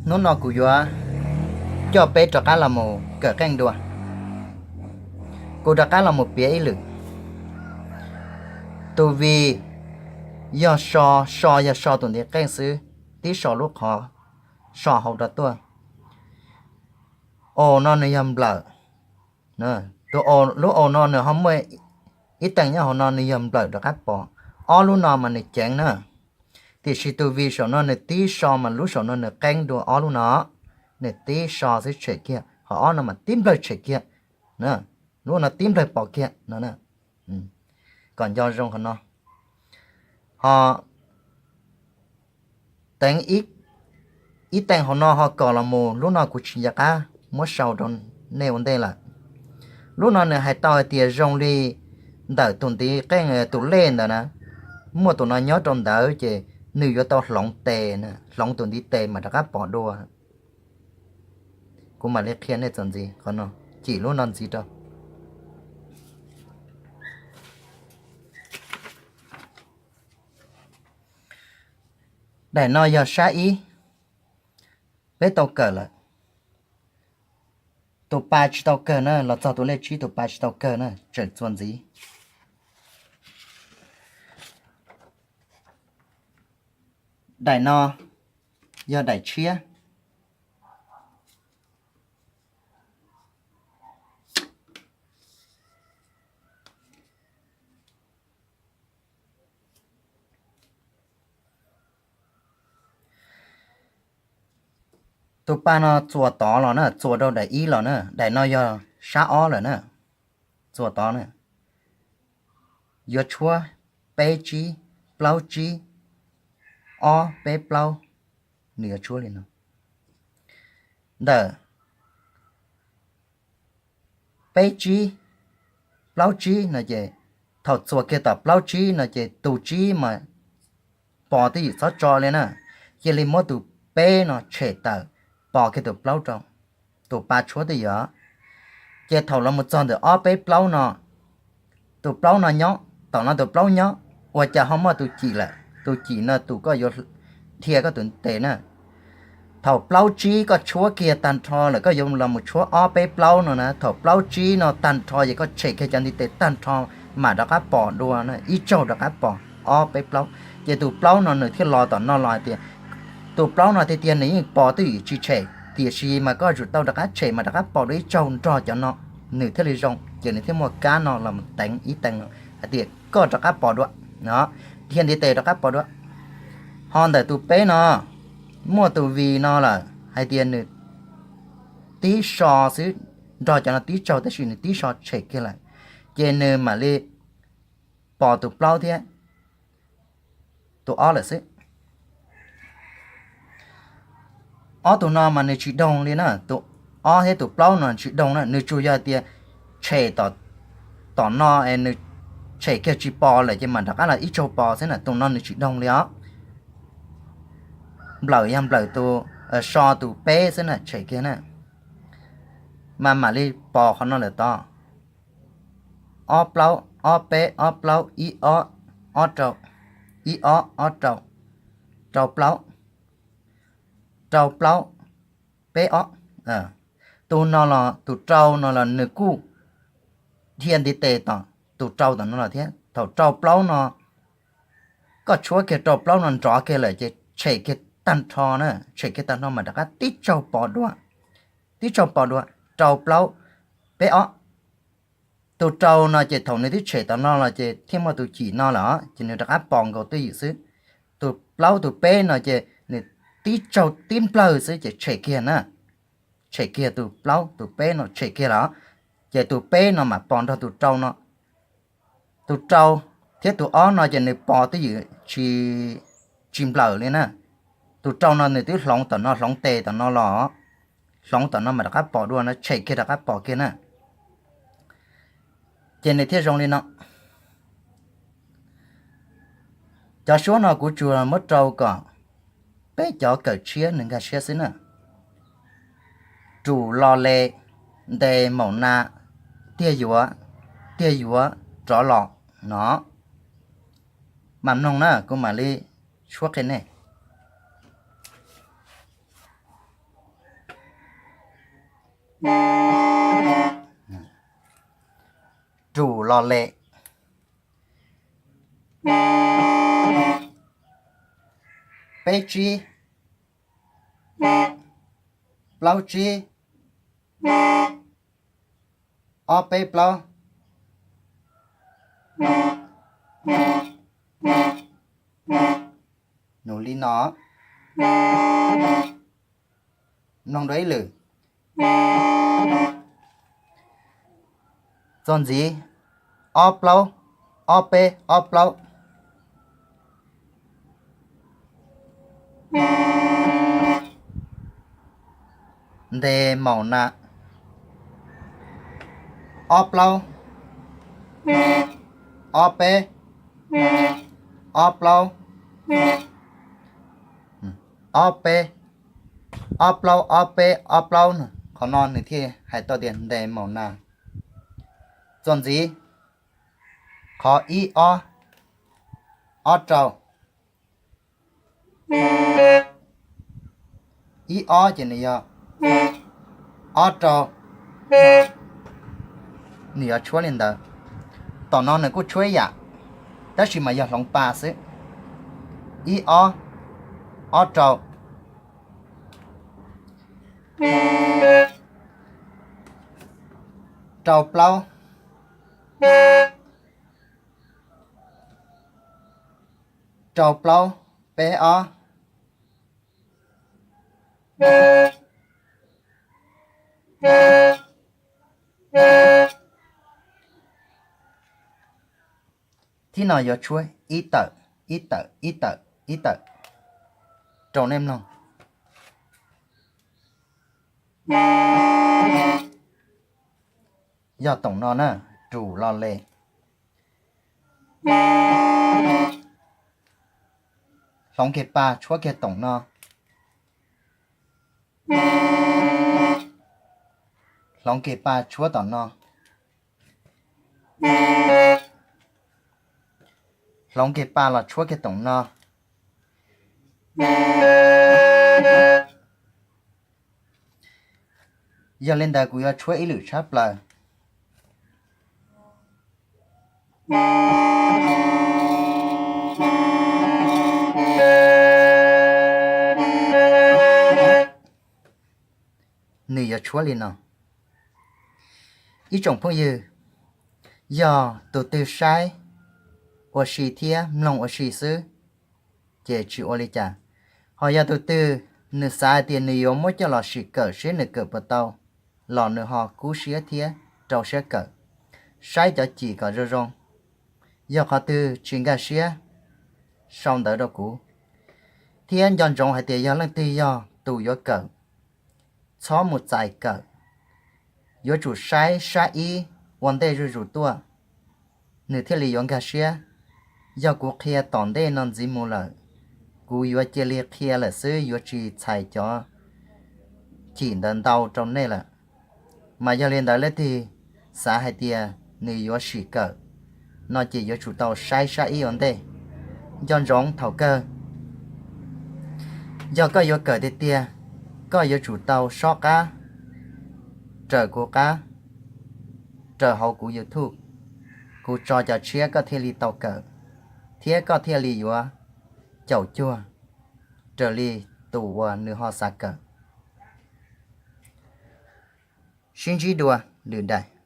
Hnub no kuv yuav coj peb rov qab los mus kawm qeej dua. Kuv rov qab los mus piav ib lwm. Tus vij yog so, so yog so tus ntiv qeej xwb, tib so lub qhov so hauv rau tuaj. Au no nws yog nplawm. Tus, lub au no nws ho muaj ib teem nyob hauv no nws yog nplawm rov qab pos. Ob lub no mas nws ceev na. Tiam sis tus vij saum no nws tib so mas lub saum no nws qeeb dua ob lub no. Nws tib so xwb tshem kiag, ho ob no mas tib nplawg tshem kiag. Lub no tib nplawg pos kiag no. Kom nco zoo qhov no. Ho teev ib teem hauv no ho kom los mus, lub no kuv tsis nco qab muab sau rau nej ua ntej lawm. Lub no nws hais tau hais tias zoo li ntawm tus ntiv qeej tus lej ntawd na, muaj tus no nyob rau ntawd ces nws yuav tau hloov tes, hloov tus ntiv tes mas rov qab pos dua. Kuv mam li qhia nej txuas ntxiv qhov no, cim lub no ntxiv rau. Daim no yog sab ib, peb tau kawm lawm. Tus pa tsis tau kawg na, los txog tus lej tsib tus pa tsis tau kawg na, tseem txuas ntxiv. Daim no yog daim tshiab. Tus pa no txuas tod los na, txuas rau daim ib los na, daim no yog sab ob lawm na. Txuas tod na, yuav tshuab peb tsib, plaub tsib, ob peb plaub, nws yuav tshuab li no. Ntawm peb tsib, plaub tsib no ces, thaum txuas kiag tom plaub tsib no ces tus tsib mas pos twj ywm txhob tso li na, cia li muab tus peb no tshem tawm, pos kiag tus plaub rau, tus pa tshuab twj ywm. Ces thaum los mus txog ntawm ob peb plaub no, tus plaub no nyob, tom no tus plaub nyob, ua cas ho muaj tus cim lawm, tus cim no tus koj yuav dhia koj tus tes na. Thaum plaub tsib koj tshuab kiag tag nrho lawm koj yuav los mus tshuab ob peb plaub no na, thaum plaub tsib no tag nrho ces koj tshem kiag cov ntiv tes tag nrho mam rov qab pos dua na, ib tsaug rov qab pos ob peb plaub. Ces tus plaub no nws thiaj los tom no los hais tias, tus plaub no tiag tiag nws yeej pos twj ywm tsis tshem, tiam sis mas koj yuav tsum tau rov qab tshem mas rov qab pos dua ib tsaug nrog cov no, nws thiaj li zoo, ces nws thiaj muaj kab no los teev ib teev no hais tias koj rov qab pos dua, dhia ntiv tes rov qab pos dua. Ho ntawm tus peb no, muaj tus vij no lawm hais tias nws tib so xwb, nrog cov no tib tsaug tab sis nws tib so tshem kiag lawm, ces nws mam li pos tus plaub thiab tus ob lawm xwb. Ob tug no mas nws tsis doog li na, tus ob thiab tus plaub no tsis doog na, nws tsuas yog tias tshem tom no es nws tshem kiag tsis pos lawm ces mam rov qab los ib tsaug pos xwb na, tus no nws tsis doog li os. Nplawm yog nplawm tus, so tus peb xwb na, tshem kiag na, mas mam li pos qhov no lawm tod. Ob plaub, ob peb, ob plaub, ib ob, ob rau, ib ob, ob rau, rau plaub, rau plaub, peb ob. Tus no los tus rau no los nws kuj dhia ntiv tes tom tus rau tom no los thiab. Thaum rau plaub no, koj tshuab kiag rau plaub no nrov kiag lawm ces tshem kiag tag nrho na, tshem kiag tag nrho mas rov qab tib tsaug pos dua, tib tsaug pos dua, rau plaub, peb ob. Tus rau no ces thaum nws twb tshem tom no los ces thiaj muaj tus cim no lawm ces nws rov qab pos nkaus twj ywm xwb. Tus plaub tus peb no ces nws tib tsaug tib nplawg xwb ces tshem kiag na, tshem kiag tus plaub tus peb no tshem kiag lawm, ces tus peb no mam pos nrog tus rau no. Tus rau thiab tus ob no ces nws pos twj ywm tsis nplawm li na. Tus rau no nws twb hloov tom no, hloov tes tom no los, hloov tom no mas rov qab pos dua no, tshem kiag rov qab pos kiag na. Ces nws thiaj zoo li no. Cov suab no kuv tsuas muab rau kom peb cov kawm tshiab nws nkag siab xwb na. Rus lo le, nte maum na, tiag yuav, tiag yuav rov los no. Mam mloog na, kuv mam li suab qhia nej. Rus los le. Peb tsib, plaub tsib, ob peb plaub. Nws li no. Mloog dua ib lwm. Txuas ntxiv, ob plaub, ob peb, ob plaub. Nte maum na. Ob plaub, ob peb, ob plaub, ob peb, ob plaub, ob peb, ob plaub. Qhov no nws thiaj hais tau tias nte maum na. Txuas ntxiv, qhov ib ob, ob rau. Ib ob ces nws yog ob rau, nws yuav tshuab li ntawd. Tom no nws kuj tshuab ib yam, tab sis mas yog hloov pa xwb. Ib ob, ob rau, rau plaub, rau plaub, peb ob. Thib no yuav tshuab ib tawm, ib tawm, ib tawm, ib tawm rau nej mloog. Yog toom no na, rus los le. Hloov kiag pa tshuab kiag toom no. Hloov kiag pa tshuab tom no. Hloov kiag pa los tshuab kiag toom no. Yog li ntawd kuv yuav tshuab ib lwm tshab plaws. Nws yuav tshuab li no. Ib tsoom phooj ywg, yog tus twg saib ua si thiab mloog ua si xwb, ces tsis ua li cas. Ho yog tus twg nws xav hais tias nws yuav muab coj los sim kawm seb nws kawm puas tau, los nws ho kub siab thiab rau siab kawm, saib cov cim kom zoo zoo. Yog qhov twg tsis nkag siab, sau ntawv rau kuv, thiab nco ntsoov hais tias yog leej twg yog tus yuav kawm, txhob mus txais kawm, yuav tsum saib sab ib ua ntej zuj zus tuaj, nws thiaj li yuav nkag siab. Yog kuv qhia tom ntej no ntxiv mus lawm, kuv yuav cia li qhia lawm xwb, yuav tsis txhais cov cim ntawd ntau rau nej lawm. Mas yog li ntawd leej twg xav hais tias nws yuav sim kawm no ces yuav tsum tau saib sab ib ua ntej. Nco ntsoov thaum kawg, yog koj yuav kawm tiag tiag, koj yuav tsum tau sob qab raws kuv qab, raws hauv kuv YouTube. Kuv tso cov tshiab koj thiaj li tau kawm, thiab koj thiaj li yuav caum cuag raws li tus uas nws ho xav kawm. Sib ntsib dua lwm daim.